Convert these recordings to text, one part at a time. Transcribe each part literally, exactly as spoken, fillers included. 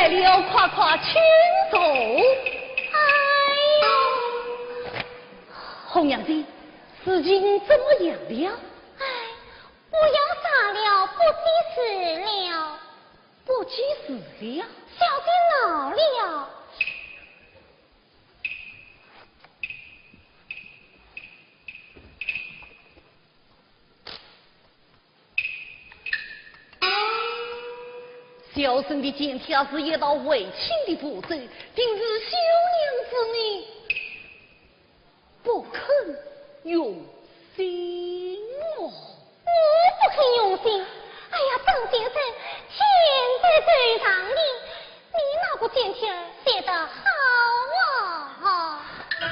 了，快快请坐。哎呦，红娘子，事情怎么样了？哎，我要杀了不得事了。不得事了？小姐恼了。 小生的前帖是一道回亲的符咒，定是小娘子你不肯用心哦。我不肯用心？哎呀，张先生，天在头上的， 你那个简帖儿写得好啊！只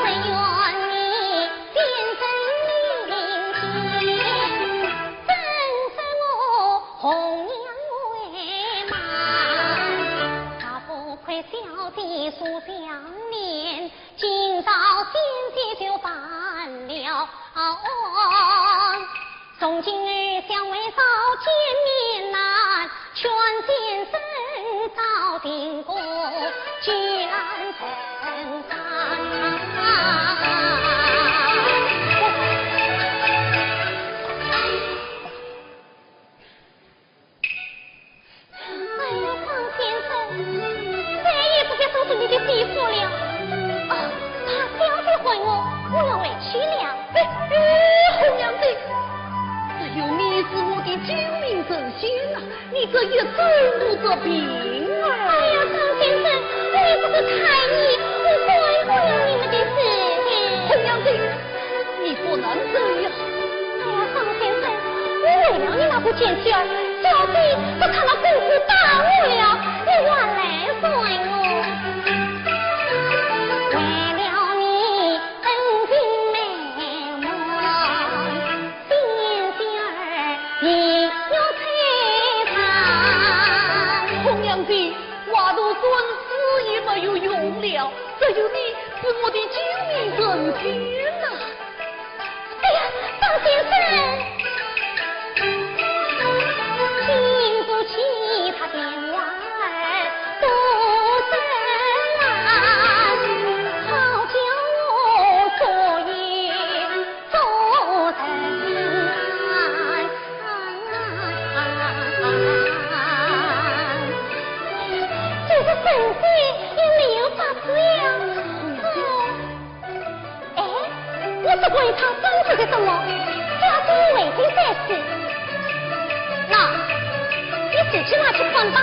愿你先生你领情，怎说我红娘为难。大富贵小姐书相念， 今朝先姐就办了案，从今后相会少见面难，劝先生早定个居兰城山。 哎呀，方先生，再也不必收拾你的西服了。哦，怕小姐唤我，我要回去了。哎，哎，红娘子，只有你是我的救命神仙呐，你这一走我这病啊。哎呀，方先生，我又不是害你，我关不了你们的事情。红娘子， 你不能这样。哎呀，方先生，我为了你那个简帖儿，小姐都成了公子打我了，你还来怪我？为了你恩情美满，心事儿你要推翻。红娘子，话都说死也没有用了，只有你是我的救命神仙呐。 哎呀，方先生！经不起他电话儿多深啊，好叫我所以做人难。就是神仙也没有法子呀。哦。 哎，我只管一场装饰的什么，只要给你围巾带去。那，你自己拿去换吧。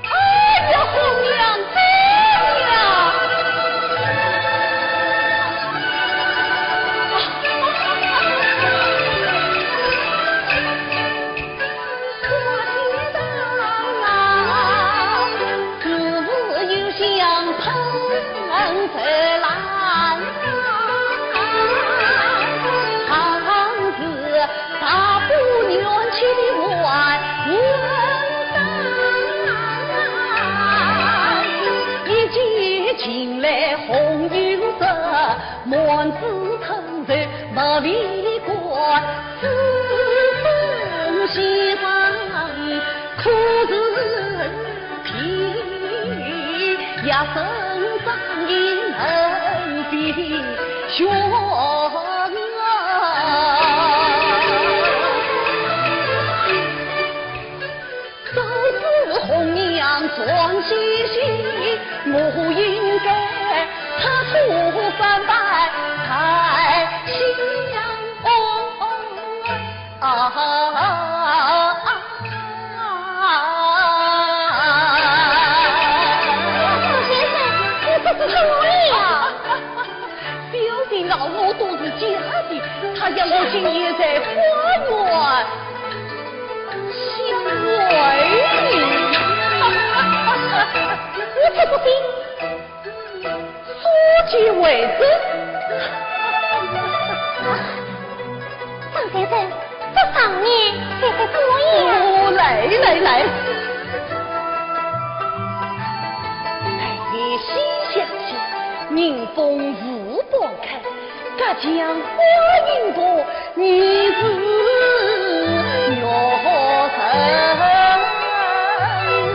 哎呀，红娘子呀！ 小姐恼我都是假的，她要我心一回子。张先生，这上面写些什么呀？哦，来来来，待夜细想想，迎风无半开，隔墙观云薄，疑是玉人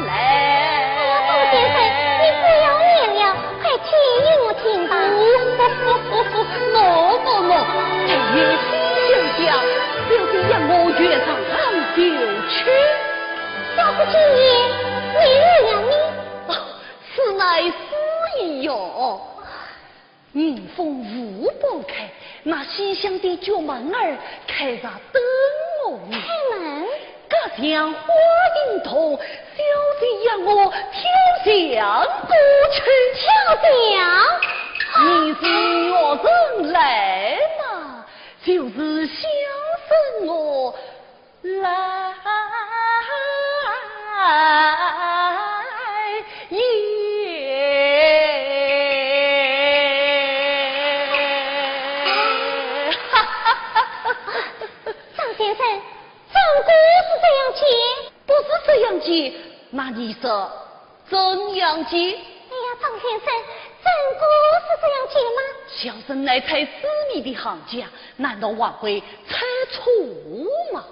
来。张先生，你不要念了，快去与我听吧。喏喏喏，待夜细想想，小姐要我月上九曲。小姐今夜没有了呢？哦，此乃诗意哟。迎风无半开，那西厢的角门儿开着等我呢。开门。隔墙花影动，小姐要我跳墙过去。跳墙？疑是玉人来嘛，就是小生我来也。张先生，真个是这样解？不是这样解，那你说怎样解？哎呀，张先生，真个是这样解吗？小生乃猜诗谜的行家，难道还会猜错吗？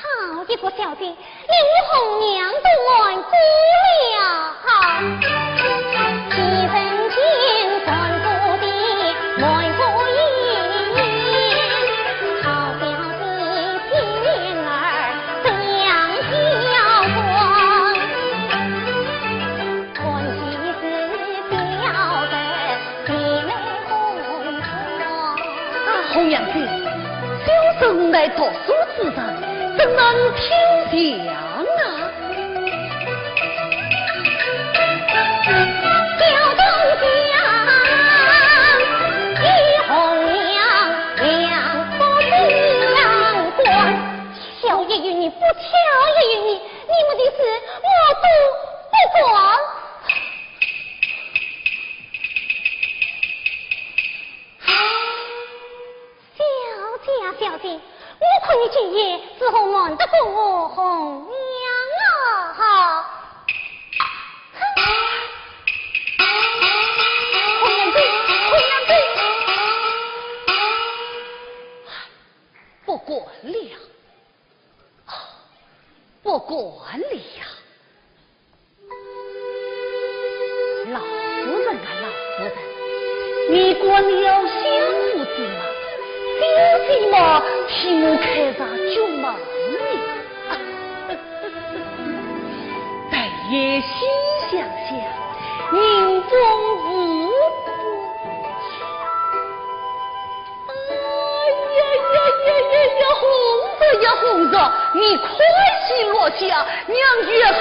好一个小姐，连我红娘都瞒过了。啊，红娘子，小生乃读书之人，怎能跳墙啊？跳也由你，不跳也由你，你们的事我都不管。小姐啊，小姐，我看你今夜如何瞒得过我红娘啊？哈！红娘子，红娘子，不管了，不管了呀。 老夫人啊，老夫人，你管了相府之吗？小姐嘛，替我开着角门呢。待夜细想想，迎风无 哎呀呀呀呀呀，红日呀红日，你快些落下，让月黑